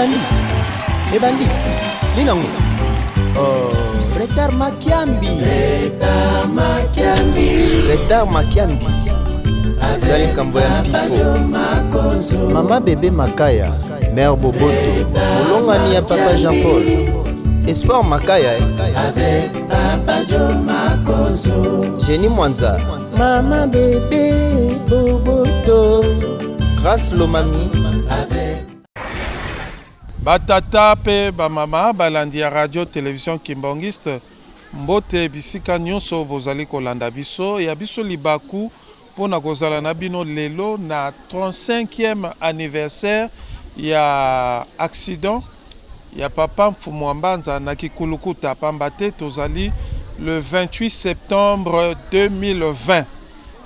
Ebandi ebandi nini yango? Oh, retard makiambi, retard makiambi, retard makiambi eza likambo ya mpifo. Mama Bebe Makaya, mare Boboto, molongani ya papa Jean Paul Espoir Makaya, eh? Jenny Mwanza, mama Bebe Boboto, Grace Lomami. Batata mpe bamama balandi ya Radio Television Kimbanguiste, mbote bisika nyonso bozali kolanda biso. Ya biso libaku mpo na kozala na bino lelo na 35e anniversaire ya accident ya papa Mfumu wa Mbanza na Kikulukuta, pamba te tozali le 28 septembre 2020.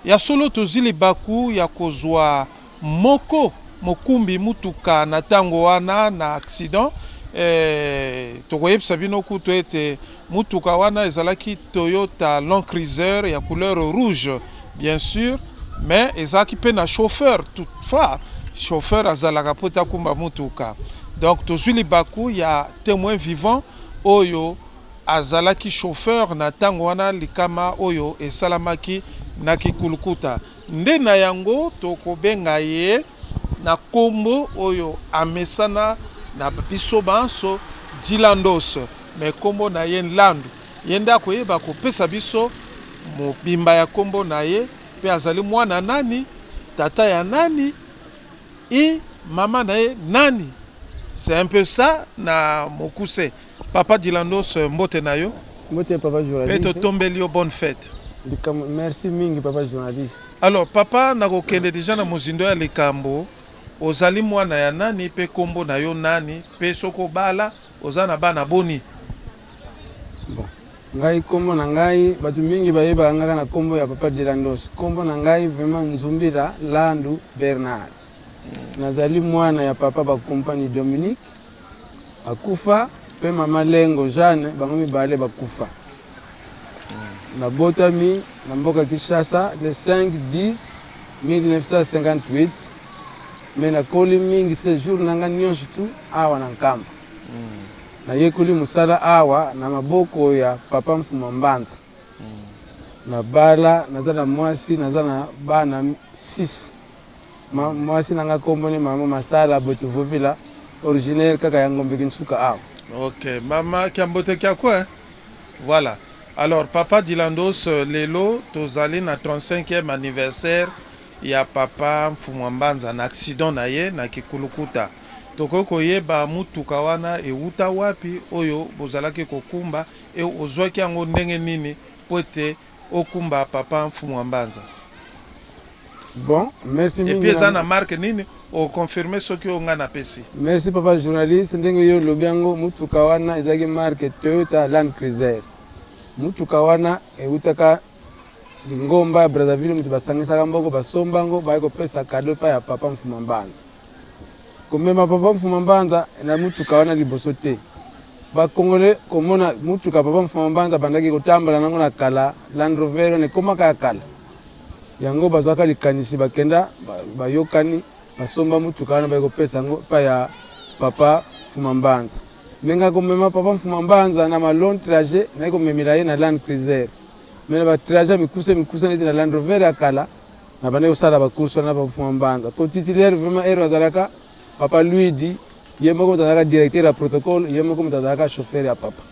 Ya solo, tozwi libaku ya kozwa moko mokumbi mutuka na ntango wana na accident. Tokoyebisa bino kutu ete mutuka wana ezalaki Toyota Land Cruiser ya couleur rouge, bien sûr, mais ezalaki mpe na chauffeur. Toutefois, chauffeur azalaka mpo ete akumba mutuka. Donc tozwi libaku ya témoin vivant oyo azalaki chauffeur na ntango wana likama oyo esalamaki na Kikulukuta. Nde na yango tokobenga ye na nkombo oyo amesana na biso banso, Dilandos, mais nkombo na ye Nlandu. Ye nde akoyeba kopesa biso mobimba ya nkombo na ye, mpe azali mwana nani, tata ya nani i mama na ye nani. C'est un peu ça na mokuse. Papa Dilandos, mbote na yo. Mbote, papa mpe journaliste. Totombeli yo bonne fête. Likambo, merci mingi, papa journaliste. Alors papa, nakokende deja na mozindo ya likambo. Ozali mwana ya nani mpe nkombo na yo nani, mpe soki obala, oza na bana boni? Bon, ngai nkombo na ngai, bato mingi bayebaka ngaka na nkombo ya papa Dilandos. Nkombo na ngai vraiment Nzumbila Landu Bernard. Nazali mwana ya papa Bakompani Dominique, akufa, mpe mama Lengo Jeanne, bango mibale bakufa. Nabotami na mboka Kinshasa le 5 10 1958, mais nakoli mingi, séjour na ngai nyonso tu awa na Nkamba. Nayekoli mosala awa na maboko ya papa Mfuma Mbanza. Nabala, naza na mwasi, naza na bana 6. Mwasi na ngai kombo ni mama Masala Botuvuvila, originaire kaka ya Ngombe Kinsuka awa. Ok, mama Kiambote Kiakwe. Voilà. Alors papa Dilandos, lelo tozali na 35e anniversaire ya papa Mfumu wa Mbanza na accident na ye na Kikulukuta. Tokoki koyeba mutuka wana ewuta wapi oyo bozalaki kokumba, e ozwaki yango ndenge nini po ete okumba papa Mfumu wa Mbanza? Bon, merci mingi. Et puis eza na marque nini? Oconfirme soki oyo ngai napesi. Merci, papa journaliste. Ndenge yo olobi yango, mutuka wana ezalaki marque Toyota Land Cruiser. Mutuka wana eutaka lingomba ya Brazzaville. Moto basangisaka mbongo, basomba yango, baye kopesa cadeau epai ya papa Mfuma Mbanza. Komema papa Mfuma Mbanza na mutuka wana liboso te, bakongole komona mutuka papa Mfuma Mbanza bandaki kotambola nango na kala, Land Rover wana ekomaka ya kala. Yango bazwaka likanisi, bakenda, bayokani, basomba mutuka wana, baye kopesa yango epai ya papa Mfuma Mbanza. Mais ngai komema papa Mfuma Mbanza na ma long trajet, naye komemela ye na Land Cruiser, mais na batrajet ya mikuse mikuse neti na Land Rover ya kala, na bandaki kosala bacourse wana na papa Mfuma Mbanza. Po titulaire vraiment ero azalaka papa Luidi ye moko, moto azalaka directeur ya protocole, ye moko moto azalaka chauffeur ya papa.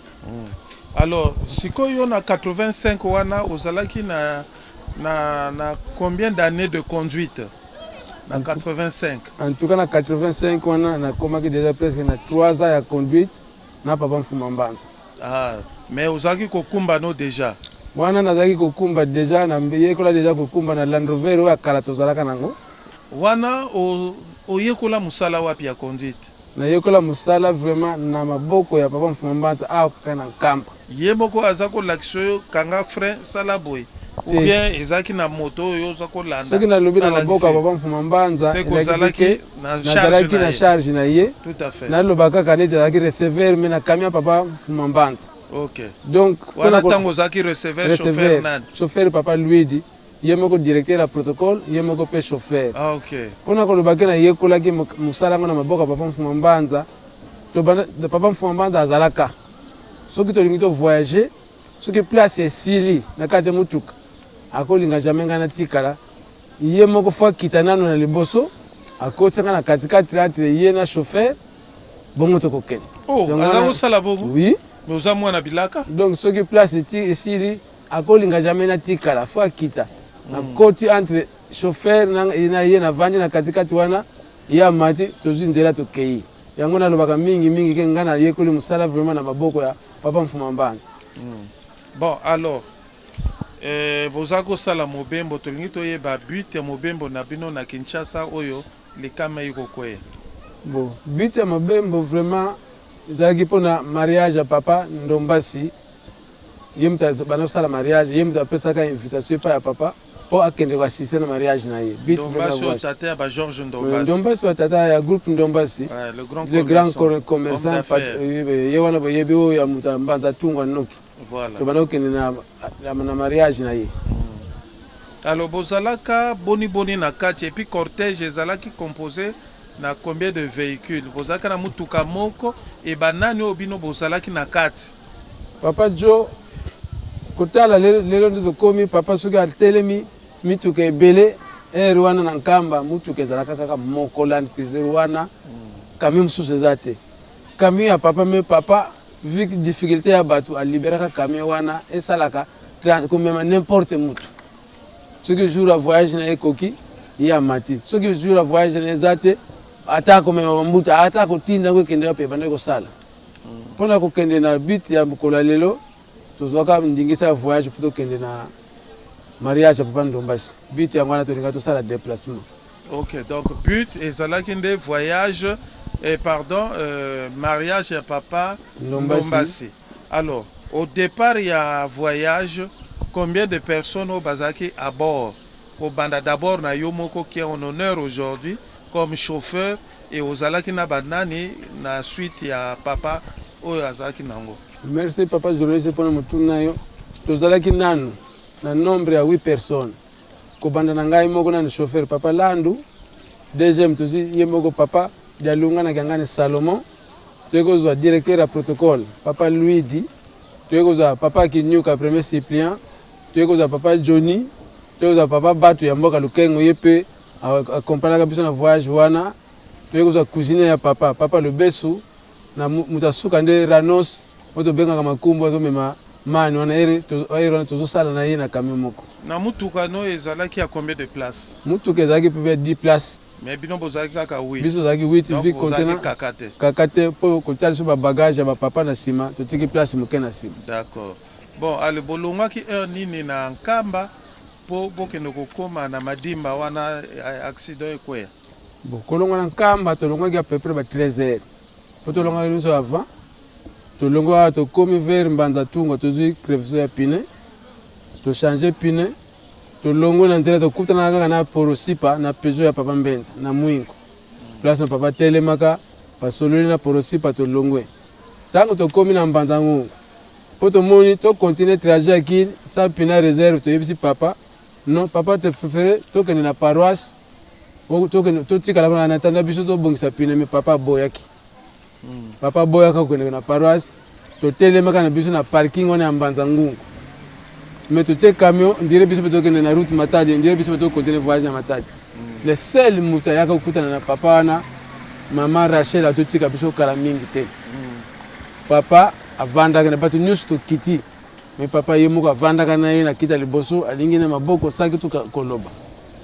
Alors sikoyo na 85 wana ozalaki na combien d'années de conduite na 85? En tout cas, na 85 wana nakomaki déjà presque na 3 ans ya conduite na papa Mfuma Mbanza. Ah, mais ozalaki kokumba no déjà? Wana nazalaki kokumba déjà, na yekola déjà kokumba na Land Rover oyo ya kala tozalaka nango. Wana oyekola mosala wapi ya conduite? Nayekola mosala vraiment na maboko ya papa Mfuma Mbanza awa kaka na Nkamba. Ye moko aza kolakisa oyo kanga frein, sala boye, ou bien ezalaki na moto oyo oza kolanda? Soki nalobi na maboko ya papa Mfuma Mbanza, elakisi ke nazalaki na charge na ye. Tout à fait. Naloba kaka neti azalaki receveur, mais na camion papa Mfuma Mbanza. Donc wana ntango ozalaki receveur, chauffeur nani? Chauffeur papa Luidi ye moko, directeur ya protocole, ye moko mpe chauffeur. Ah, ok. Mpona koloba ke nayekolaki mosala yango na maboko ya papa Mfuma Mbanza. Tobanda, papa Mfuma Mbanza azalaka, soki tolingi to voyager, soki place esili na kati ya motuka, akolinga jamais ngai natikala. Ye moko faut akita nano na liboso, akotisa ngai na katikati entre ye na chauffeur, bongo tokokende. Oh, Donc aza wana kosala bongo? Oui. Mais oza mwana bilaka? Donc soki place eti esili, akolinga jamais natikala, faut akita. Nakoti entre chauffeur na, na ye, navandi na katikati wana, ye amati, tozwi nzela tokeyi. Yango nalobaka mingi mingi ke ngai nayekoli mosala vraiment na maboko ya papa Mfuma Mbanza. Bon, alors boza kosala mobembo, tolingi toyeba but ya mobembo na bino na Kinshasa oyo likama ekokweya. Bon, but ya mobembo vraiment ezalaki mpona mariage ya papa Ndombasi. Ye moto banda kosala mariage, ye moto apesaka invitation epai ya papa mpo akende koassister na mariage na ye. But vraiment Ndombasi oyo voyage. tata ya ba Georges Ndombasi. Ndombasi wa tata ya groupe Ndombasi. Ouais, le grand le grand commerçant, commerçant, homme d'affaires. Ye wana boyebi oyo ya moto ya Mbanza Tungwa Noki. Voilà. Tobanda kokende na mariage na ye. Alors bozalaka boni boni na kati, et puis cortège ezalaki composé na combien de véhicules? Bozalaka na mutuka moko e banani oyo bino bozalaki na kati? Papa Joe, kotala lelo nde tokomi, papa soki atelemi, mituka ebele. Ere wana na Nkamba, mutuka ezalaka kaka moko, Land Cruiser wana. Camion mosusu eza te, camion ya papa. Mais papa, vu difficulté ya bato, aliberaka camion wana, esalaka komema n'importe mutu. Soki jour ya voyage na ye ekoki, ye amati. Soki jour ya voyage na ye eza te, ata akomema bambuta, ata akotinda yango ekende wapi, ebandaki kosala. Mpona kokende na but ya mokolo ya lelo, tozwaka ndingisa ya voyage mpo tokende na mariage ya papa Ndombasi. But yango wana, tolinga tosala déplacement. Ok, donc but ezalaki nde voyage, pardon, mariage ya papa Ndombasi. Ndombasi. Alors, au départ ya voyage, combien de personnes oyo bazalaki à bord? Kobanda d'abord na yo moko qui est en honneur aujourd'hui comme chauffeur, et ozalaki na banani na suite ya papa oyo azalaki nango? Merci, papa journaliste, mpona motuna yo. Tozalaki nanu na nombre ya 8 personnes. Kobanda na ngai moko nanu chauffeur, papa Landu. Deuxième, tozwi ye moko papa Dialunga na Kiangani Salomon. Toyei kozwa directeur ya protocole, papa Luidi. Toyei kozwa papa Kinyuka, premier suppléant. Toyei kozwa papa Johnny. Toyei kozwa papa Bato ya mboka Lukengo, ye mpe akompanaka biso na voyage wana. Toyei kozwa cousine ya papa, papa Lobesu. Na moto asuka nde Ranos oyo tobengaka Makumbu, azomema mani wana. Ere wana tozosala na ye na camion moko. Na mutuka no ezalaki ya combien de place? Mutuka ezalaki mpe ya 10 place. Mais bino bozalaki kaka 8? Biso tozalaki 8. Donc vi bozalaki contenant kaka te? Kaka te, mpo kotia biso babagage ya bapapa na nsima, totiki place moke na nsima. D'accord. Bon, ale bolongwaki heure nini na Nkamba mpo bokende kokóma na Madimba wana accident ekweya? Bon, kolongwa na Nkamba, tolongwaki à peu près ba 13 heures, mpo tolongwaki biso avant. Tolongwa awa, tokomi vers Mbanza Tungwa, tozwi crevaison ya pneu, tochange pneu. Tolongwe na nzela, tokutanaka kaka na Porosipa na Peugeot ya papa Mbenza na Mwinko, place na papa telemaka, basololi na Porosipa. Tolongwe, ntango tokomi na Mbanza Ngungu, mpo tomoni tocontinue trajet ya Kini sans pneu réserve, toyebisi papa: non papa, te préféré tokende na paroisse, tokende totikala kuna na tanda biso tobongisa pneu. Mais papa aboyaki. Papa aboyaka kokende na paroisse. Totelemaka na biso na parking wana ya Mbanza Ngungu, mais totie camion ndire biso mpe tokende na route Matadi, ndire biso mpe tocontinue voyage na Matadi. Le seul moto ayaka kokutana na papa wana, mama Rachel, atotika biso kala mingi te. Papa avandaka na bato nyonso, tokiti, mais papa ye moko avandaka na ye na kita liboso, alingi na maboko saki to koloba.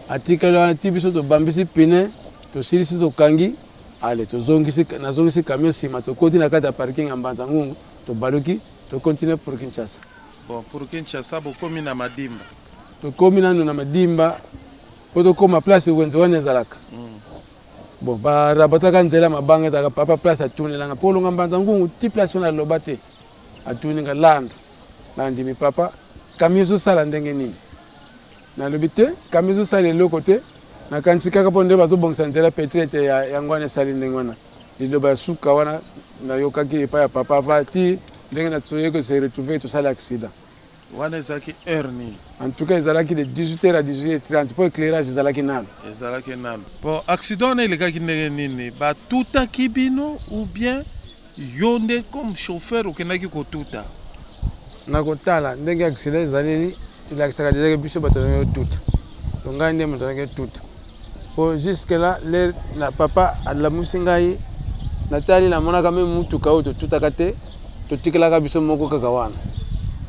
Atikali wana ti biso tobambisi pneu, tosilisi, tokangi. Ale tozongisi, nazongisi camion nsima, tokoti na kati ya parking ya Mbanza Ngungu, tobaluki, tocontinue pour Kinshasa. Bon, pour Kinshasa, bokomi na Madimba? Tokomi nanu na Madimba mpo tokóma place wenze wana ezalaka. Bon, barabataka nzela, mabanga ezalaka. Papa place atunelanga mpo olonga Mbanza Ngungu ti place wana, aloba te, atuninga: Landa, nandimi papa, camion ezosala ndenge nini? Nalobi te, camion ezosala eloko te, nakanisi kaka mpo nde bazobongisa nzela, peut-être yango wana esali ndenge wana. Liloba ya suka wana nayokaki epai ya papa ava ti ndenge natoyei kose retrouve tosala accident. Wana ezalaki heure nini? En tout cas ezalaki de 18h à 18h30, mpo éclairage ezalaki nano. Ezalaki nano. Bon, accident wana elekaki ndenge nini? Batutaki bino ou bien? Yo nde comme chauffeur okendaki kotuta? Na kotala ndenge accident ezaleli, elakisaka dejà que biso bato tozalaki kotuta. Donc ngai nde moto nazalaki kotuta. Po jusque là l'heure na papa alamusi ngai, natali namonaka meme mutuka oyo totutaka te, totikalaka biso moko kaka wana.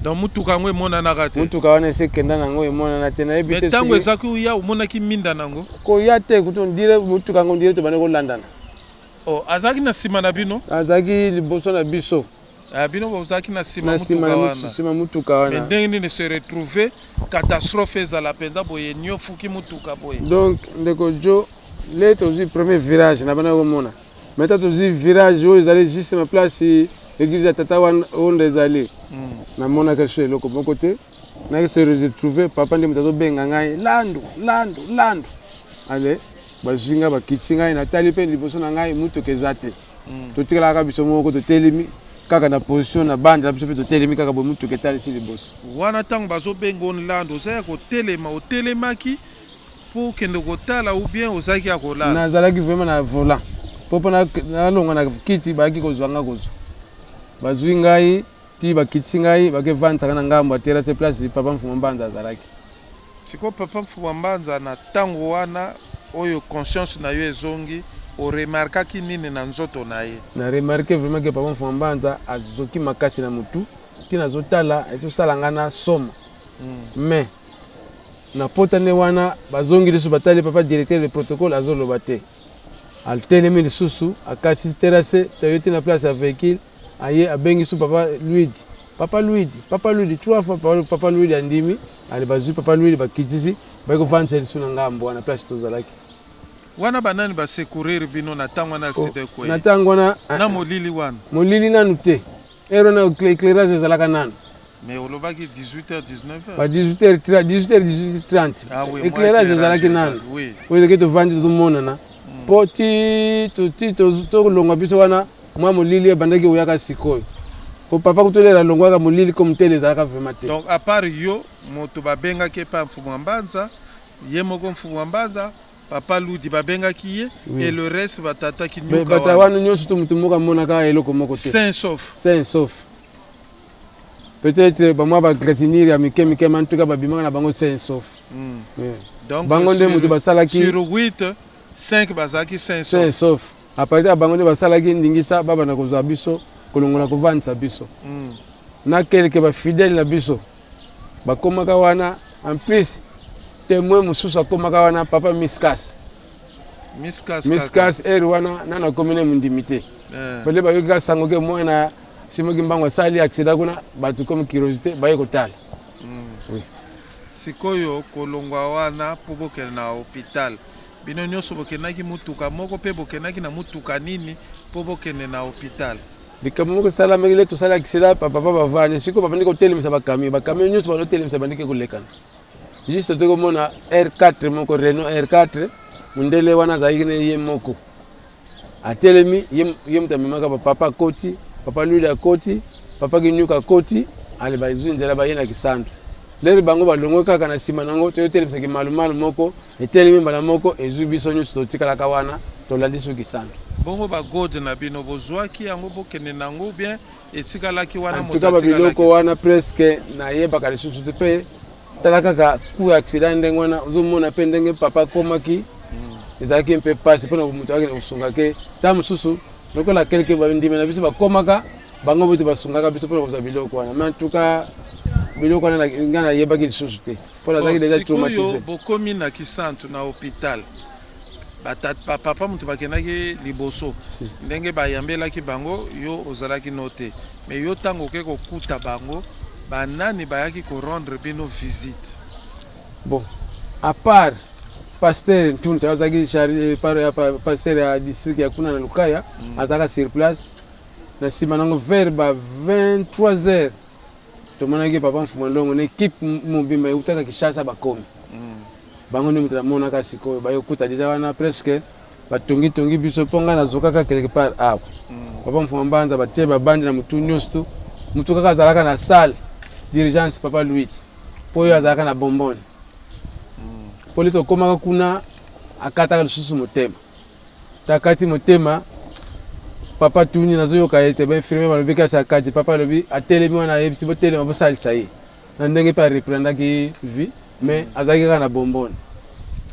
Donc mutuka yango emonanaka te? Mutuka wana esi ekenda na yango, emonana te. Nayebi te Mais tango soki. Ezalaki koya, omonaki minda na yango? Koya te, kutu on dirait mutuka yango on dirait tobandaki kolandana. Oh, azalaki na sima na bino? Azalaki liboso na biso. Ah, bino bozalaki na sima Na sima mutuka na wana. sima mutuka Mais wana. ndenge nini se retrouver catastrophe ezala penza boye eniofuki mutuka boye? Donc ndeko Joe, le tozui premier virage na bandaki komona. Mais tango tozui virage oyo ezali juste na place eglise ya tata Wanda ezali. Namonaka lisusu eloko moko te. Nayaki se retrouver papa nde moto azobenga ngai Landu, Landu, Landu. Allez. Bazwi ngai, bakitisi ngai, natali mpe liboso na ngai motuka eza te. Totikalaka kaka biso moko totelemi kaka na position na bande na biso mpe totelemi kaka boye, motuka etalisi liboso. Wana tango bazobenga yo Nlandu, oza ya kotelema, otelemaki mpo okende kotala ou bien ozalaki ya kolala? Nazalaki vraiment na volant mpo mpo nalongwa na kiti, bayaki kozwa ngai kozwa. Bazwi ngai tii bakitisi ngai, bake vandisa ngai na ngambo ya terrasse place papa Mfumu Mbanza azalaki. Sikoyo papa Mfuma Mbanza na tango wana oyo conscience na yo ezongi o remarkaki nini na nzoto na ye? Na remarquer vraiment que papa Mfuma Mbanza azoki makasi na mutu ti nazo tala ezo sala nga na somo mais na pota nde wana bazongi lisusu batali papa directeur de protocole azo loba te atelemi lisusu akatisi terrasse toye ti na place ya vehicule aye abengi lisusu papa Luidi Papa Luidi, papa Luidi, trois fois papa, papa Luidi andimi, ale bazui papa Luidi bakitisi, baye kovandisa ye lisusu na ngambo wana place tozalaki. Wana ba nani ba secourir bino na tango wana Oh, accident na ekweyi? tango wana Na molili wana? Molili nanu te, heure wana eclairage ezalaka nanu. Mais olobaki 18 heures, 19 heures? Ba 18 heures, 18 heures, 18h30. Ah oui, mwa Eclairage eclairage ezalaki nanu. ezali, oui. Oyo ezalaki tovandi tozomonana. Po ti to ti tolongwa biso wana mwa molili ebandaki koyaka sikoyo. Po papa kutu lelo alongwaka molili comme tel ezalaka vraiment te. Donc à part yo moto babengaki epa ya Mfumu Mbanza, ye moko Mfumu Mbanza, papa Ludi babengaki ye Oui. et le reste ba tata Mais Kinyuka bata wana. wana nyonso to moto moko amonaka eloko moko te. Sain sauf. Sain sauf. Peut-être ba mwa ba gratinure ya mike mike mais en tout cas babimaka na bango sain sauf. Yeah. Donc Bango nde moto basalaki sur 8, 5 bazalaki sain sain sauf. sauf. A partir ya bango nde basalaki ndingisa babanda kozwa biso kolongola kovandisa biso. Na quelques ba fidèles na biso bakomaka wana, en plus témoin mosusu akomaka wana papa Miskas. Miskas. Miskas heure wana nanu akomi na mondimi te. Pele bayoki kaka sango ke mwana Simon Kimbangu asali accident kuna, bato comme curiosité baye kotala. Oui. Sikoyo kolongwa wana mpo bokende na hopital, bino nyonso bokendaki motuka moko mpe bokendaki na motuka nini mpo bokende na hopital? Likambo moko esalamaki le tosali accident, papa bavandi sikoyo babandi kotelemisa ba camion, ba camion nyonso bandi kotelemisa bandiki kolekana. Juste toki komona R4 moko, Renault R4, mondele wana azalaki na ye moko atelemi, ye moto amemaka ba papa akoti, papa Luli akoti, papa Kinyuka akoti, ale bazwi nzela baye na Kisantu. Lere bango balongwe kaka na nsima nango toyotelemisa kimalumalu moko etelemi mbala moko ezwi biso nyonso totikalaka wana tolandi su Kisantu. Bongo ba gode na bino bozwaki yango bokende na yango ou bien etikalaki wana? En Moto tout cas ba atikalaki. biloko wana presque nayebaka lisusu te mpe tala kaka coup ya accident ndenge wana ozomona mpe ndenge papa akomaki ezalaki mpe mpasi mpona moto akende kosunga ke ntango mosusu lokola quelque bandimi na biso bakomaka bango bote basungaka biso mpona kozwa biloko wana, mais en tout cas biloko wana ngai nayebaki lisusu te mpo nazalaki Bon, déjà sikoyo traumatisé. bokomi na Kisantu na hôpital, bapapa moto bakendaki liboso. Si. Ndenge bayambelaki bango, yo ozalaki no te, mais yo ntango oke kokuta bango, banani bayaki korendre bino visite? Bon, à part pasteur Ntunta azalaki chargé par ya pasteur ya district ya kuna na Lukaya, azalaka sur place. Na nsima nango vers ba 23 heures tomonaki papa Mfuma Ndongo na équipe mobimba eutaka Kinshasa bakomi. Bango nde moto namonaka sikoyo bayokuta deja wana presque batongitongi biso mpo ngai nazokaka quelque part awa. Papa Mfuma Mbanza batie babandi na motu nyonso tu, motu kaka azalaka na salle d'urgence papa Louis mpo oyo azalaka na bonbonne mpo nde tokomaka kuna akataka lisusu motema, takati motema. Papa tuni, nazoyoka ye te. Bainfirmier balobi kasi akati. Papa alobi, atelemi wana, ayebisi botelema, bosalisa ye. Na ndenge mpe areprendaki vie, mais azalaki kaka na bombone.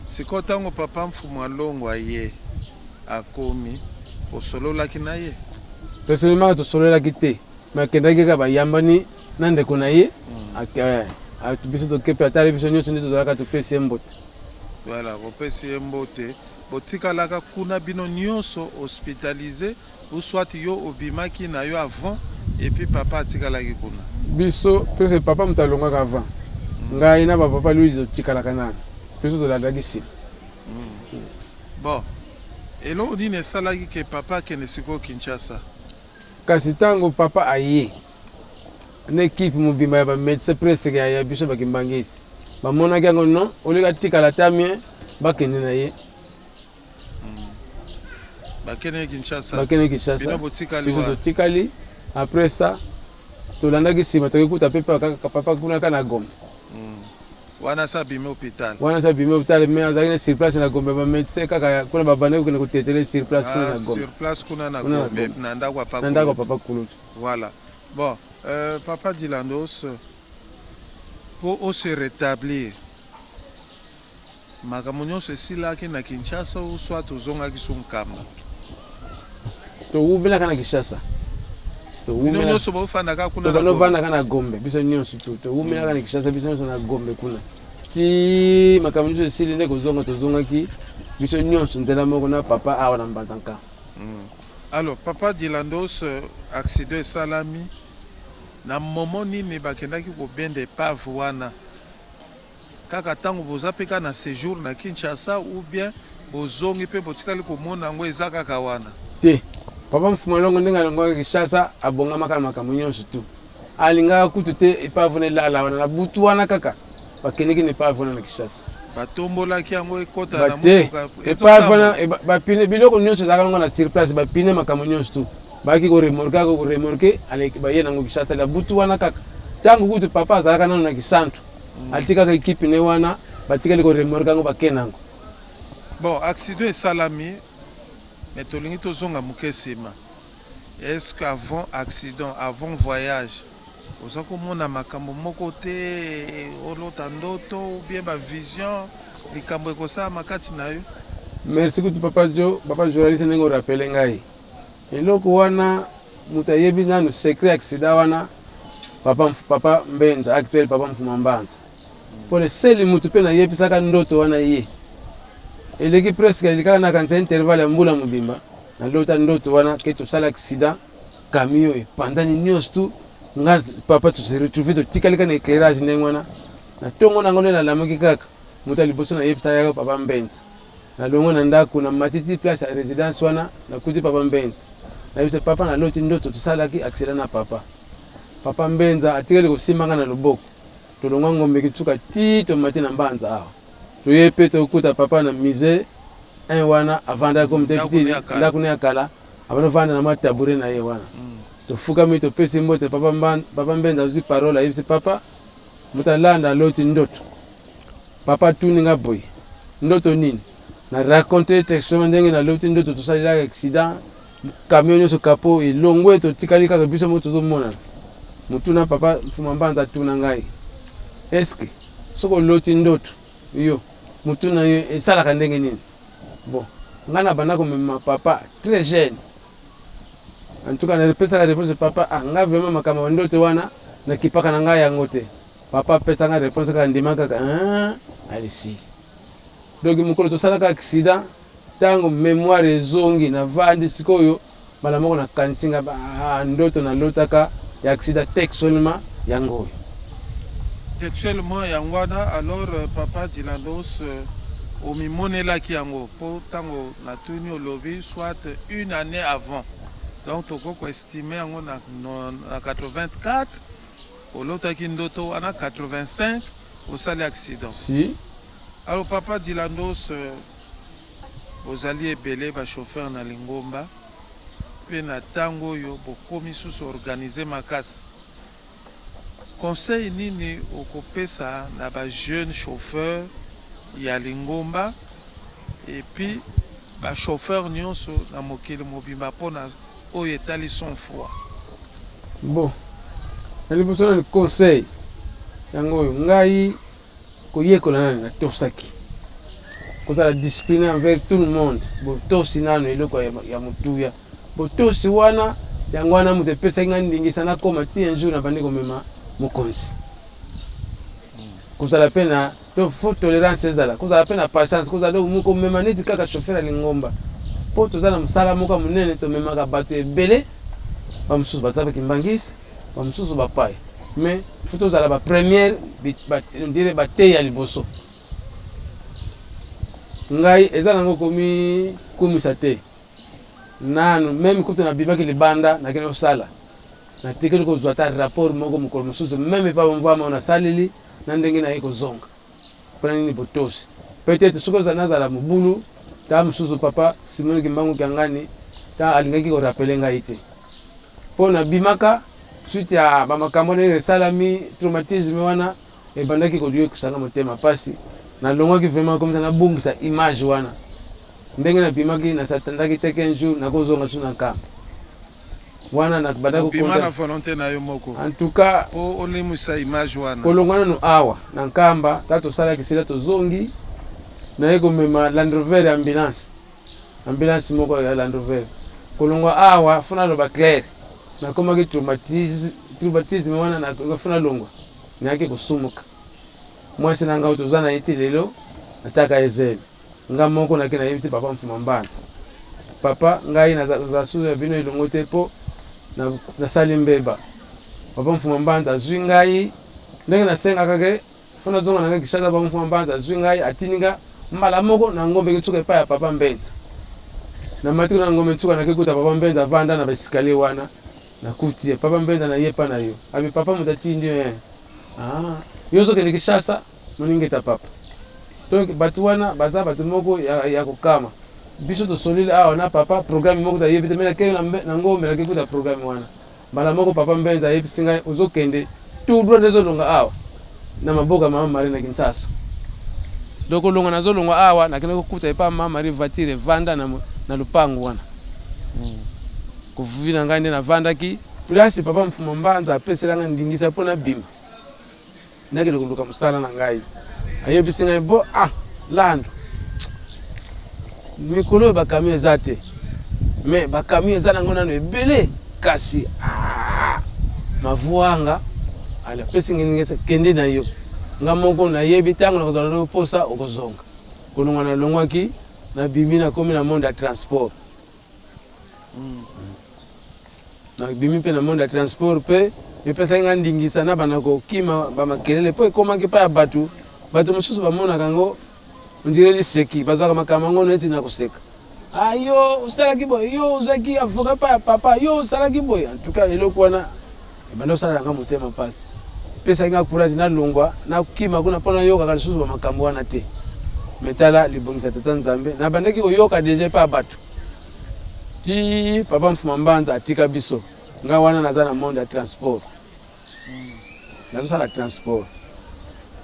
Sikoyo ntango papa Mfumu Alongo aye, akomi, osololaki na ye? Personnellement, tosololaki te, mais akendaki kaka, bayambani na ndeko na ye. Biso toke mpe atali biso nyonso nde tozalaka, topesi ye mbote. Voilà, bopesi ye mbote. Botikalaka kuna bino nyonso hospitalisé, ou soit yo obimaki na yo avant et puis papa atikalaki kuna? Biso presque, papa moto alongwaka avant. Ngai na bapapa Louis totikalaka nano, biso tolandaki nsima. Bon, eloko nini esalaki ke papa akende sikoyo Kinshasa? Kasi ntango papa aye na ekipe mobimba ya bamédecin presque ya biso bakimbangisi, bamonaki yango non, oleka atikala ata mie, bakende na ye. Bakende Kinshasa. Bakende Kinshasa. Bino botikali biso wana? Totikali. Après ça, tolandaki nsima, tokekuta mpe kaka papa kuna kaka na Gombe. Wana sa abimi hôpital? Wana sa abimi hôpital, mais azalaki na sur place na Gombe, bamédecin kaka kuna babandaki kokende kotetele sur place kuna Ah, na Gombe. Sur place kuna na Kuna na Gombe. Gombe. Na ndako ya papa Na ndako ya Kulutu. papa Kulutu. Voilà. Bon, papa Dilandos, mpo ose rétablir, makambo nyonso esilaki na Kinshasa ou soit ozongaki so Nkamba? Towumelaka na Kinshasa. Bino Towumela nyonso bofandaka kuna na tobanda Gombe? Ovandaka na Gombe, biso nyonso tu towumelaka na Kinshasa, biso nyonso na Gombe kuna ti makambo nyonso esili, nde kozonga tozongaki biso nyonso nzela moko na papa awa na Mbanzanka. Alors papa Dilandos, accident esalami na moment nini? Bakendaki kobenda épave wana kaka ntango boza mpe kaka na séjour na Kinshasa, ou bien bozongi mpe botikali komona yango eza kaka wana? Te, papa Mfumu Alongo, ndenge alongwaka Kinshasa, abongamaka na makambo nyonso tu. Alingaka kutu te épave wana elala wana. Na butu wana kaka bakendeki na épave wana na Kinshasa. Batombolaki yango ekɔta na Te. motuka? Épave wana bapine, biloko nyonso ezalaka nango na sur place, bapine, makambo nyonso tu, bayaki koremorquer, kaka koremorquer, baye nango Kinshasa na butu wana kaka. Ntango kutu papa azalaka nano na Kisantu, atikaka ekipe ne wana, batikali koremorquer yango, bake nango. Bon, accident esalami, mais tolingi tozonga moke nsima. Est ce que avant accident, avant voyage, oza komona makambo moko te, olota ndoto ou bien bavision, likambo ekosalama kati na yo? Merci kutu papa Jo, papa journaliste, ndenge orappeler ngai eloko wana. Moto ayebi nanu secret accident wana, papa Mbenza, actuel papa Mfuma Mbanza, mpo le seli motu mpe nayebisaka ndoto wana ye. Eleki presque, elekaka na kanisa intervalle ya mbula mobimba, nalota ndoto wana ke tosala accident, camion epanzani nyonso tu, nga papa tose retrouve, totikali kaka na éclairage ndenge wana. Na ntongo nango nde nalamuki kaka, moto ya liboso nayebisaka yaka papa Mbenza. Nalongwe na ndako, na matiti place ya résidence wana, nakuti papa Mbenza, nayebisa papa naloti ndoto tosalaki accident na papa. Papa Mbenza atikali kosimba nga na loboko, tolongwa Ngombe Kitsuka ti tomati na Mbanza awa, toye mpe tokuta papa na musée 1 wana avandaki komi te. Ndako ne ya kala. Ndako ne ya kala, abanda ovanda na mwa tabouret na ye wana. Tofukami, topesi mbote papa, papa Mbenza azwi parole, ayebisi papa moto alanda aloti ndoto. Papa atuni nga boye: "Ndoto nini?" Na raconte textuellement ndenge naloti ndoto tosalelaka accident, camion nyonso capot elongwe, totikali kaka biso moko tozomonana. Motuna papa Mfuma Mbanza atuna ngai: "Eske soki oloti ndoto yo, motuna yo esalaka ndenge nini?" Bon, ngai na banda komema papa très jeune. En tout cas, napesaka réponse: "Papa, ah, ngai vraiment makambo ya ndoto wana nakipaka na ngai yango te." Papa apesanga réponse kaka, ndima kaka, alesili. Donc mokolo tosalaka accident, ntango mémoire ezongi, navandi sikoyo mbala moko, nakanisi nga ndoto nalotaka ya accident textuellement yango oyo. Textuellement yango wana. Alors papa Dilandos, omimonelaki yango mpo ntango natuni, olobi soit une année avant, donc tokoki koestimer yango na 84 olotaki ndoto wana, 85 osali accident. Si. Alors papa Dilandos, bozali ebele bachauffeur na lingomba, mpe na ntango oyo bokomi susu organisé makasi, conseil nini okopesa na bajeune chauffeur ya lingomba et puis bachauffeur nyonso na mokili mobimba mpona oyo etali sang froid? Bon, na liboso nani conseil yango oyo ngai koyekola nani natosaki kozala discipline envers tout le monde. Botosi nano eloko ya motuya, botosi wana yango wana moto epesaki ngai ndingisa nakoma ti un jour nabandi komema mokonzi. Kozala mpe na donc faut tolérance ezala, kozala mpe na patience, kozala donc komema neti kaka chauffeur ya lingomba, mpo toza na mosala moko ya monene, tomemaka bato ebele, bamosusu baza bakimbangisi, bamosusu bapaya, mais faut tozala bapremière dire bateyi ya liboso. Ngai eza nango komikumisa te nanu, même kutu nabimaki libanda, nakende kosala, natikeli kozwa ata rapport moko mokolo mosusu, même epa bamvwama nasaleli na ndenge naye kozonga. Mpona nini? Botosi. Peut-être soki ozala nazala mobulu ta mosusu, papa Simon Kimbangu Kiangani ta alingaki korappeler ngai te, mpo nabimaka suite ya bamakambo ndenge esalami, traumatisme wana ebandaki koyokisanga motema mpasi. Nalongwaki vraiment komisa nabongisa image wana. Ndenge nabimaki, nasatandaki te qu'un jour nakozonga su na Nkamba wana. Nabandaki Obima na volonté na yo moko? En tout cas. Mpo olimwisa image wana. Kolongwa nanu awa na Nkamba, ta tosalaki sila, tozongi, naye komema Land Rover ya ambulance, ambulance moko ya Land Rover. Kolongwa awa, faut naloba clair, nakomaki traumatisme wana, faut nalongwa, nayaki kosumuka. Mwasi na ngai toza na ye ti lelo, nataka ezele nga moko, nake nayebisi papa Mfuma Mbanza: "Papa, ngai naza susu ya bino elongo te, mpo nasali mbeba." Papa Mfuma Mbanza azwi ngai ndenge nasengaka ke faut nazonga na ngai Kinshasa. Papa Mfuma Mbanza azwi ngai, atindi nga mbala moko na Ngombe Nsuka epai ya papa Mbenza. Na matiki na Ngombe Nsuka, nake kuta papa Mbenza avanda na baescalier wana. Nakuti ye, papa Mbenza, na ye epa na yo. Abi: "Papa moto atindi yo, ah, yo ozokende Kinshasa moningeta papa." Donc bato wana baza bato moko ya kokama. Biso tosololi awa na papa, programme moko tayebi te, me nakei na Ngombe, nake kuta programme wana. Mbala moko papa Mbenza ayebisi ngai: "Ozokende tout droit, nde ezolonga awa na maboko ya mama Marie na Kinshasa." Donc olonga, nazolongwa awa, nakende kokuta epa mama Marie, voiture evanda na lupango wana. Kovuvi na ngai nde navandaki place papa Mfuma Mbanza apeselanga ndingisa mpo nabima, nakende koluka mosala na ngai. Ayebisi ngai: "Bo ah, Lando, mikolo oyo bacamion eza te, mais bacamion eza nango nano ebele, kasi ah, mavuanga ale apesi ngai ndingisa, kende na yo, nga moko nayebi ntango nakozala na posa okozonga." Kolongwa, nalongwaki, nabimi, nakomi na monde ya transport. Nabimi mpe na monde ya transport mpe epesaki nga ndingisa na banda kokima bamakelele, mpo ekomaki epai ya bato. Bato mosusu bamonaka yango on dirait liseki, bazwaka makambo yango neti na koseka: "Ah, yo osalaki boye, yo ozwaki avocat epai ya papa, yo osalaki boye." En tout cas, eloko wana ebanda osalaka nga motema mpasi, epesaki nga courage nalongwa, nakima kuna mpo nayokaka lisusu bamakambo wana te. Me tala libongisa tata Nzambe, nabandaki koyoka déjà epai ya bato ti papa Mfuma Mbanza atika biso. Nga wana naza na monde ya transport, nazosala transport,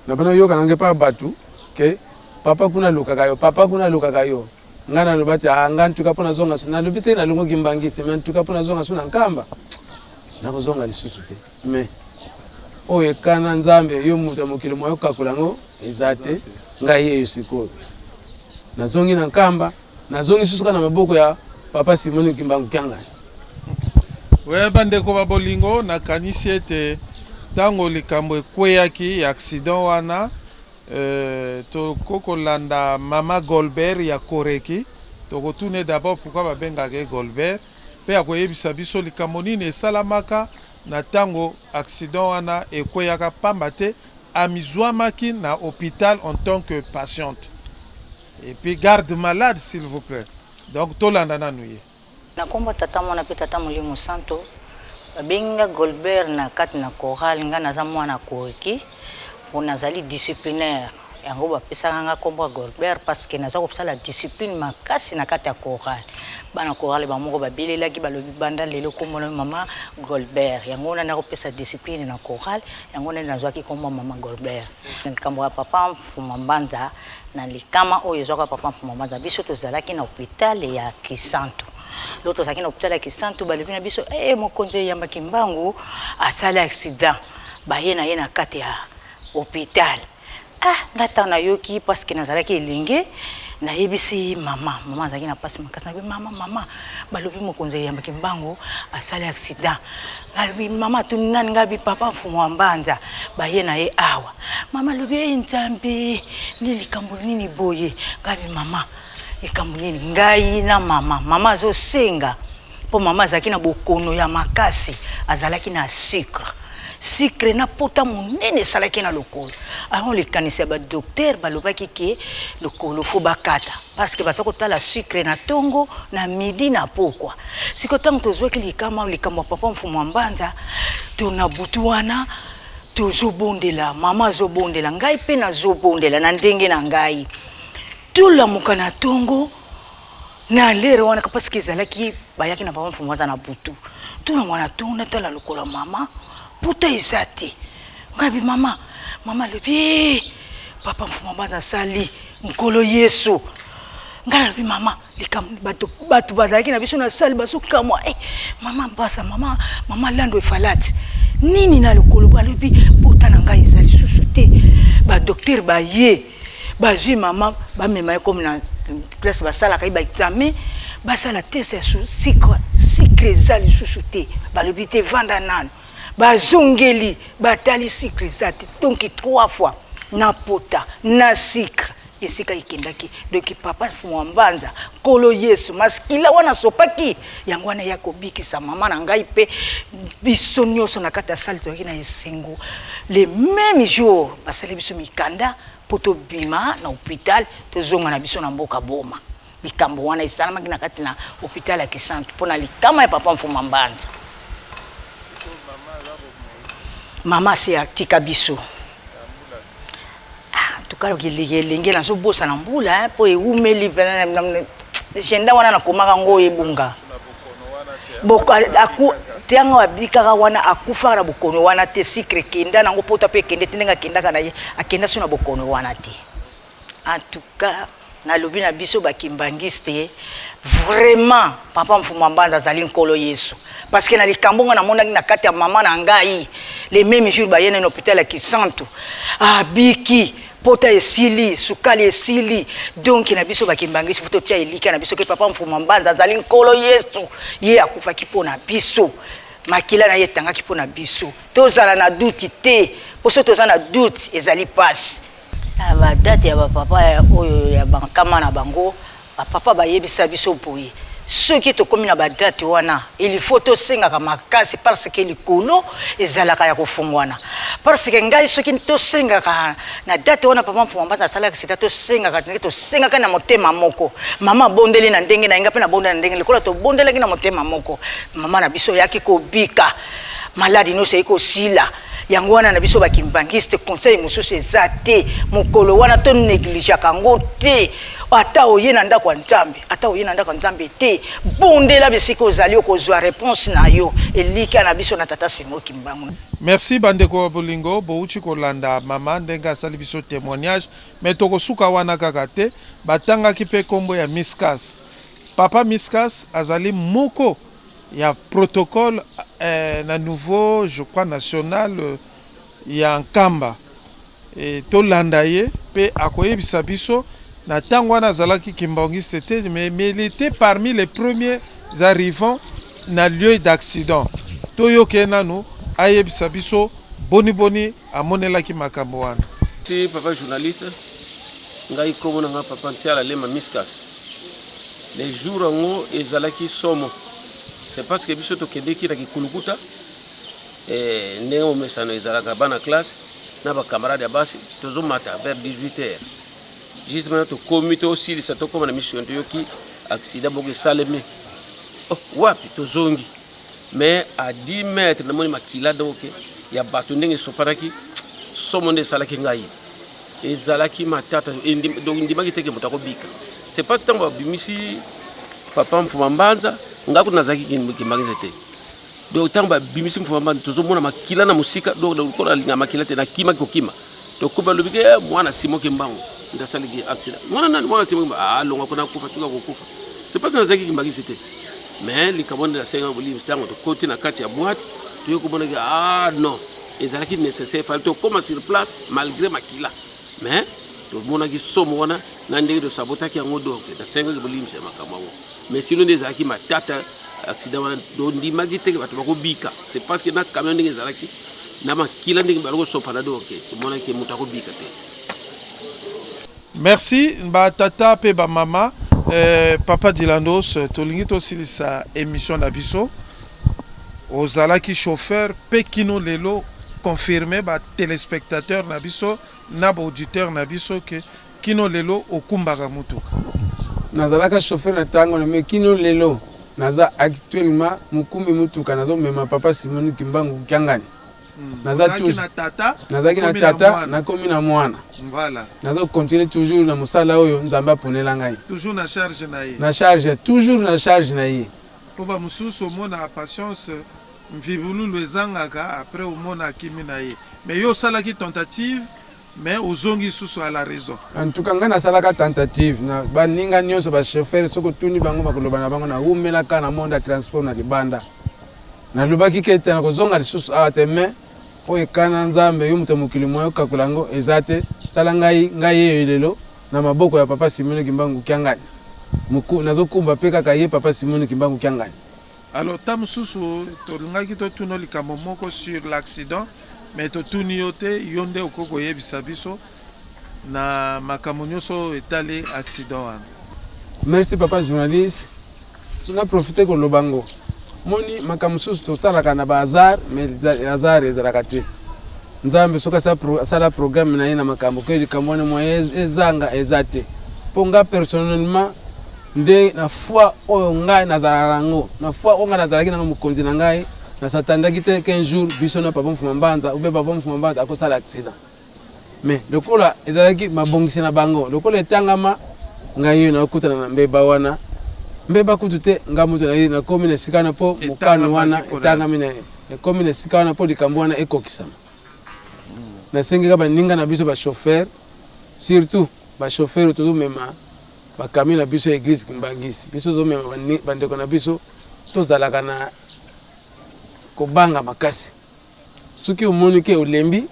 nabanda koyoka nange epai ya bato ke papa kuna alukaka yo, papa kuna alukaka yo. Nga naloba te: "Ah, nga ntuka mpo nazonga so." Nalobi te nalongoki mbangisi, me ntuka mpo nazonga so na Nkamba, nakozonga lisusu te. Mais oyo ekana Nzambe, yo moto ya mokili mwa yokakola yango eza te. Ngai yeyo sikoyo nazongi na Nkamba, nazongi susu kaka na maboko ya papa Simoni Kimbangu Kiangani. We bandeko ba bolingo, nakanisi ete ntango likambo ekweyaki ya accident wana, tokoki kolanda mama Golbert ya Koreki. Tokotuna d'abord pourquoi babengaka ye Golbert, mpe akoyebisa biso likambo nini esalamaka na ntango accident wana ekweyaka, pamba te amizwamaki na hôpital en tant que patiente et puis garde malade, s'il vous plaît. Donc tolanda nanu ye. Na nkombo Tata, Mwana mpe Tata Molimo Santo. Babengi nga Golbert na kati na chorale. Nga naza mwana Koreki, mpo nazali disciplinaire. Yango bapesaka nga nkombo ya Golbert, parce que naza kosala discipline makasi na kati ya chorale. Bana chorale bamoko babelelaki, balobi: "Banda lelo nkombo na mama Golbert." Yango wana nakopesa discipline na chorale, yango nde nazwaki nkombo ya mama Golbert. Likambo ya papa Mfuma Mbanza, na likama oyo ezwaka papa Mfuma Mbanza, biso tozalaki na hôpital ya Kisantu. Lo tozalaki na hôpital ya Kisantu, balobi na biso eh, mokonzi eyamba Kimbangu asali accident, baye na ye na kati ya hôpital. Ah, nga ntango nayoki, parce que nazalaki elenge, nayebisi mama. Mama azalaki na mpasi makasi. Nalobi, mama, mama, balobi mokonzi eyamba Kimbangu asali accident. Nalobi, mama atuni nani? Ngai bi papa Mfumu wa Mbanza, baye na ye awa. Mama alobi, e Nzambe, ni likambo nini boye? Ngai bi, mama, likambo nini? Ngai na mama, mama azosenga mpo mama azalaki na bokono ya makasi, azalaki na sucre. Sucre na pota monene esalaki na lokolo. Alors likanisi ya ba docteur balobaki ke lokolo fo bakata, parce que baza kotala sucre na tongo, na midi, na pokwa. Sikoyo ntango tozwaki likama, likambo ya papa Mfumu wa Mbanza, to na butu wana tozobondela, mama azobondela, ngai mpe nazobondela na ndenge na ngai. Tolamuka na tongo na lere wana, parce que ezalaki bayaki na papa Mfumu aza na butu. Tolamuka na tongo, natala lokolo ya mama, pota eza te. Ngai bi mama, mama alobi, papa Mfumu Mbanza asali Nkolo Yesu. Ngai nalobi, mama, likambo bato bazalaki na biso na sali bazokamwa. Eh, mama Mpasa, mama, mama Lando Efalati, nini na lokolo? Balobi pota na ngai eza lisusu te. Ba docteur baye, bazwi mama, bamema ye comme na place basalaka ye ba examen, basala test ya sucre, sucre eza lisusu te. Balobi te, vanda nano. Bazongeli, batali, sucre eza te. Donc 3 fois na pota na sucre esika ekendaki. Donc papa Mfumu wa Mbanza, Nkolo Yesu, maskila wana asopaki yango wana ya kobikisa mama na ngai mpe biso nyonso na kati ya sale toyaki na esengo. Le même jour basali biso mikanda mpo tobima na hôpital, tozonga na biso na mboka Boma. Likambo wana esalamaki na kati na hôpital ya Kisantu mpo na likama ya papa Mfumu Mbanza. Mama asi atika biso. Ah, en tout cas elenge nazobosana mbula mpo ewumeli jenda wana nakomaka yango ebunga. Ntango abikaka wana akufaka na bokono wana te, sucre ekenda nango, pota mpe ekende te ndenge akendaka na ye, akenda so na bokono wana te. En tout cas nalobi na biso bakimbangiste, vraiment papa Mfumu Mbanza azali Nkolo Yesu, parce que na likambo nga namonaki na kati ya mama na ngai, le même jour baye na hôpital ya Kisantu, abiki, pota esili, sukali esili. Donc na biso bakimbangisi fo totia elika na biso ke papa Mfumu Mbanza azali Nkolo Yesu. Ye akufaki mpo na biso, makila na ye etangaki mpo na biso. Tozala na doute te, mpo so toza na doute ezali pasi. Na badate ya bapapa oyo ya bankama na bango, bapapa bayebisa biso boye: soki tokomi na badate wana, il faut tosengaka makasi, parce que likolo ezalaka ya kofungwana. Parce que ngai, soki tosengaka na date wana papa Mfumu Mbanza asalaka sita, tosengaka ndenge tosengaka na motema moko. Mama abondeli na ndenge na ye, ngai mpe nabondeli na ndenge. Lokola tobondelaki na motema moko, mama na biso oyaki kobika, maladi nyonso eyaki kosila. Yango wana na biso bakimbangiste, conseil mosusu eza te. Mokolo wana tonégligeaka yango te. Ata oye na ndako ya Nzambe, ata oye na ndako ya Nzambe te, bondela bisika ozali, okozwa réponse na yo. Elika na biso na tata Simo Kimbangu. Merci bandeko ya bolingo, bouti kolanda mama ndenge asali biso témoignage, mais tokosuka wana kaka te. Batangaki mpe nkombo ya Miskas. Papa Miskas azali moko ya protocole na niveau, je crois, national ya Nkamba. Tolanda ye mpe akoyebisa biso na ntango wana azalaki kimbangiste te, mais il était parmi les premiers arrivants na lieu d'accident. Toyoke nanu ayebisa biso boni boni amonelaki makambo wana. Si papa journaliste, ngai kombo na nga papa Ntiala Lema Miskas. Les jours yango ezalaki somo, c'est parce que biso tokendeki na kikulukuta ndenge momesano ezalaka, bana classe na bacamarade ya basi. Tozomata vers 18 heures juste, maintenant tokomi, tosilisa, tokóma na mission, toyoki accident moko esalemi. Oh, wapi? Tozongi, mais à 10 mètres namoni makila, donc ya bato ndenge esopanaki. Somo nde esalaki ngai, ezalaki matata. Donc ndimaki teke moto akobika. C'est pas ntango babimisi papa Mfuma Mbanza, ngai kutu nazalaki kimbangisa te. Donc ntango babimisi Mfuma Mbanza, tozomona makila na mosika. Donc lokola alinga makila te, nakimaki kokima. Tokomi, balobi ke mwana Simo Kimbangu nde asalaki accident. Mwana nani? Mwana Simo Kimbangu. Alongwa kuna, akufa soki akokufa. C'est pas nazalaki kimbangisi te. Mais likambo wana nasengaka bolimbisi. Ntango tokoti na kati ya boîte, toyei komonaki, ah non, ezalaki nécessaire, fallait tokóma sur place malgré makila. Mais tomonaki somo wana na ndenge tosabotaki yango. Donc nasengaki bolimbisi ya makambo yango. Mais sinon nde ezalaki matata, accident wana tondimaki te ke bato bakobika. C'est parce que na camion ndenge ezalaki na makila, ndenge bali kosopana, donc tomonaki moto akobika te. Merci batata mpe bamama. Papa Dilandos, tolingi tosilisa émission na biso. Ozalaki chauffeur mpe kino lelo, confirme batéléspectateur na biso na baauditeur na biso ke kino lelo okumbaka mutuka. Nazalaka chauffeur na ntango na, mais kino lelo naza actuellement mokumbi mutuka. Nazomema papa Simoni Kimbangu Kiangani. Naza na tata. Nazalaki na tata, nakomi na mwana. Nazocontinue toujours na mosala oyo Nzambe aponela ngai. Toujours na charge na ye. Na charge, toujours na charge na ye. Mpo bamosusu omona patience mvibululu ezangaka, après omona akimi na ye. Mais yo osalaki tentative, mais ozongi lisusu à la raison. En tout cas, ngai nasalaka tentative na baninga nyonso bachauffeur. Soki otuni bango, bakoloba na bango nawumelaka na monde ya transport na libanda. Nalobaki ke te, nakozonga lisusu awa te. Mais oyo ekana Nzambe, yo moto ya mokili moya okakola yango eza te. Tala ngai, ngai yeyo lelo na maboko ya papa Simoni Kimbangu Kiangani. Nazokumba mpe kaka ye papa Simoni Kimbangu Kiangani. Alors, ta mosusu tolingaki totuna likambo moko sur l'accident, mais totuni yo te. Yo nde okoki koyebisa biso na makambo nyonso oyo etali accident wana. Merci, papa journaliste. So na profite koloba ngo, moni makambo mosusu tosalaka na bahasard, mais hasard ezalaka te. Nzambe soki asala programme na ye na makambo ke likambo wana mwa ezanga eza te. Mpo nga personnellement nde na foi oyo ngai nazalaka yango, na foi oyo ngai nazalaki nango, mokonzi na ngai, nasatandaki te qu'un jour biso na papa Mfuma Mbanza ube papa Mfuma Mbanza akosala accident. Mais lokola ezalaki mabongisi na bango, lokola etangama, ngai oyo nakutana na mbeba wana, mbeba kutu te, ngai moto na nakomi na esika wana mpo mokano wana etangami na ye, ekomi na esika wana mpo likambo wana ekokisama. Nasengeka baninga na biso bachauffeur, surtout bachauffeur tozomema bacamion na biso ya église Kimbangisi. Biso tozomema bandeko na biso, tozalaka na kobanga makasi. Soki omoni ke olembi,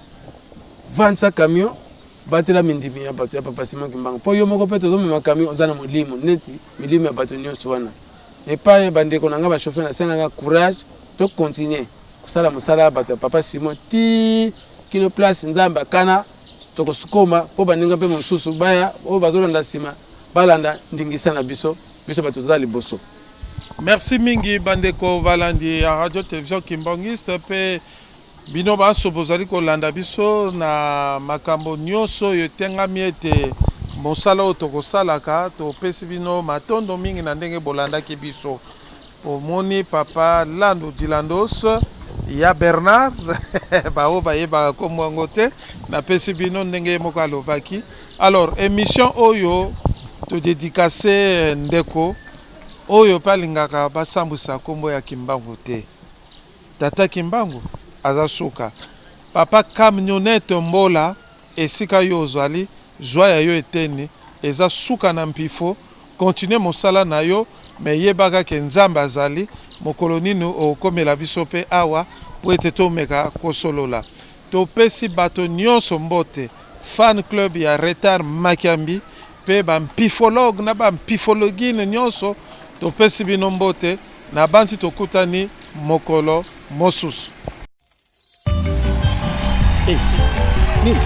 vandisa camion, batela mindimi ya bato ya papa Simon Kimbangu, mpo yo moko mpe tozomema camion, oza na molimo neti milimo ya bato nyonso wana. Epai bandeko na ngai bachauffeur, nasengaka courage, tocontinue kosala mosala ya bato ya papa Simon ti kino place Nzambe akana tokosukoma, mpo baninga mpe mosusu baya oyo bazolanda nsima balanda ndingisa na biso, biso bato toza liboso. Merci mingi bandeko balandi ya Radio Télévision Kimbangiste mpe bino banso bozali kolanda biso na makambo nyonso oyo etengami ete mosala oyo tokosalaka. Topesi bino matondo mingi na ndenge bolandaki biso. Omoni papa Landu Dilandos ya Bernard, baoyo bayebaka nkombo yango te, napesi bino ndenge ye moko alobaki. Alors, émission oyo todédicace ndeko oyo mpe alingaka basambwisa nkombo ya Kimbangu te. Tata Kimbangu aza suka. Papa Camionnette Mbola, esika yo ozali, zwa ya yo eteni, eza suka na mpifo. Continue mosala na yo, mais yebaka ke Nzambe azali. Mokolo nini okomela biso mpe awa po ete tomeka kosolola. Topesi bato nyonso mbote, fan club ya Retard Makiambi mpe bampifologue na bampifologine nyonso, topesi bino mbote na banzi. Tokutani mokolo mosusu. Hey, nini?